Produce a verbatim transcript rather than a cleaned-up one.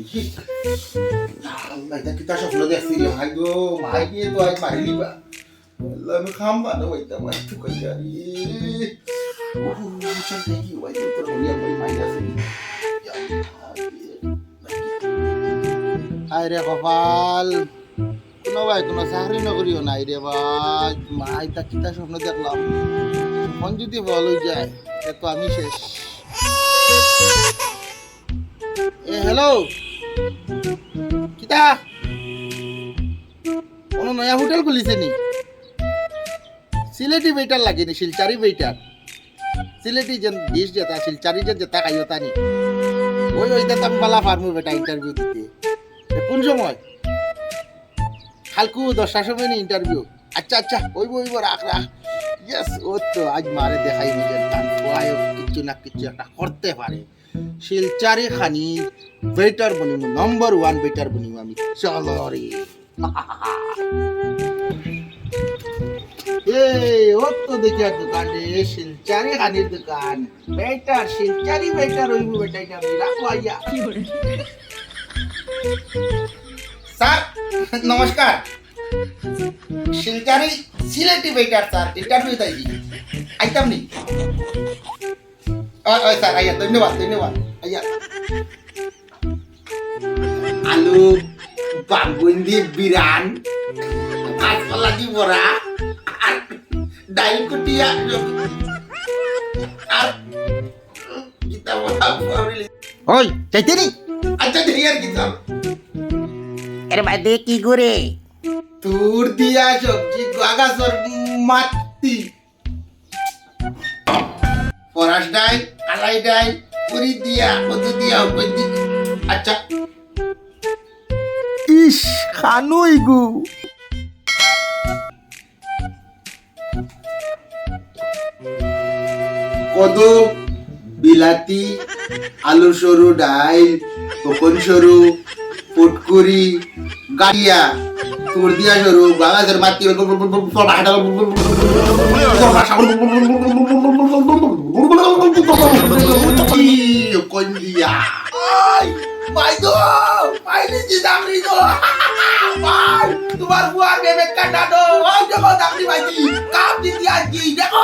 আল্লাহ, ইটা কিতা স্বপ্ন দেখছি রে ভাই গো, মাই গিয়ে তো আজ মারি দিবা। আল্লাহ, আমি খাম বানো হইতাম, আজ তো কই জানি। উহ, বুঝছেন কি, কি ভাই, তো করিয়া ভাই মাই আছে। হায় রে কপাল, কোনো ভাই কোনো চাকরি নকরিও নাই রে ভাই। মাই তা কিতা স্বপ্ন দেখলাম, ফোন যদি বল হয়ে যায়, তে তো আমি শেষ। এ, হ্যালো, কিতা? কোনো নয়া হোটেল খুলিছে নি? সিলেটি বেটার লাগে নি, শিলচারি বেটার। সিলেটি যেন ডিশ যেটা, শিলচারি যে যেটা খাইও তা নি। ওই, ওইটা তো আমি বালা পারমু বেটা ইন্টারভিউ দিতে। এ, কোন সময়? কালকু দশটার সময় নি ইন্টারভিউ। আচ্ছা, আচ্ছা, ওইব, ওইব, রাখ, রাখ। ইয়েস, ও তো আজ মারে দেখাই নিজের টান। ও আয়ো, কিচ্ছু না কিচ্ছু একটা করতে পারে। শিলচারি খানির বেটার বনিমু, নাম্বার ওয়ান বেটার বনিমু আমি। চলো রে। এই, ও তো দেখি আর দোকান রে, শিলচারি খানির দোকান। বেটার, শিলচারি বেটার ওইব বেটা, এটা আমি রাখো আইয়া। স্যার, নমস্কার। শিলচারি সিলেটি বেটার স্যার, ইন্টারভিউ তাই দি। আইতাম নি? ওই, ওই স্যার, আইয়া, ধন্যবাদ, ধন্যবাদ। আইয়া। আলু, বাগুন দি বিরান, কাঁচকলা দি বড়া, আর ডাইল কুটিয়া, আর কিতা বড়া, বাবরি। ওই, চাইতে নি? আচ্ছা, দেখি আর কিতা। এর বাদে কি করে? তোর দিয়া সবজি গাগাসর মাটি। ফরাস ডাইল, কালাই ডাইল, পুরি দিয়া, কদু দিয়া, উপর দি-, আচ্ছা। ইস, খানুই গু। কদু, বিলাতি, আলু সরু, ডাইল, পকন সরু, ফুটকুরি, গাড়িয়া, তুর দিয়া সরু, বাংলাদেশের মাটি, কন্দিয়া। ওই, ভাই গো, ভাই নিজে চাকরি গো। ভাই, তোমার বুয়ার বেবেক কাটা দো। ওই দেখো চাকরি পাইছি, কাম দিতে আনছি। দেখো,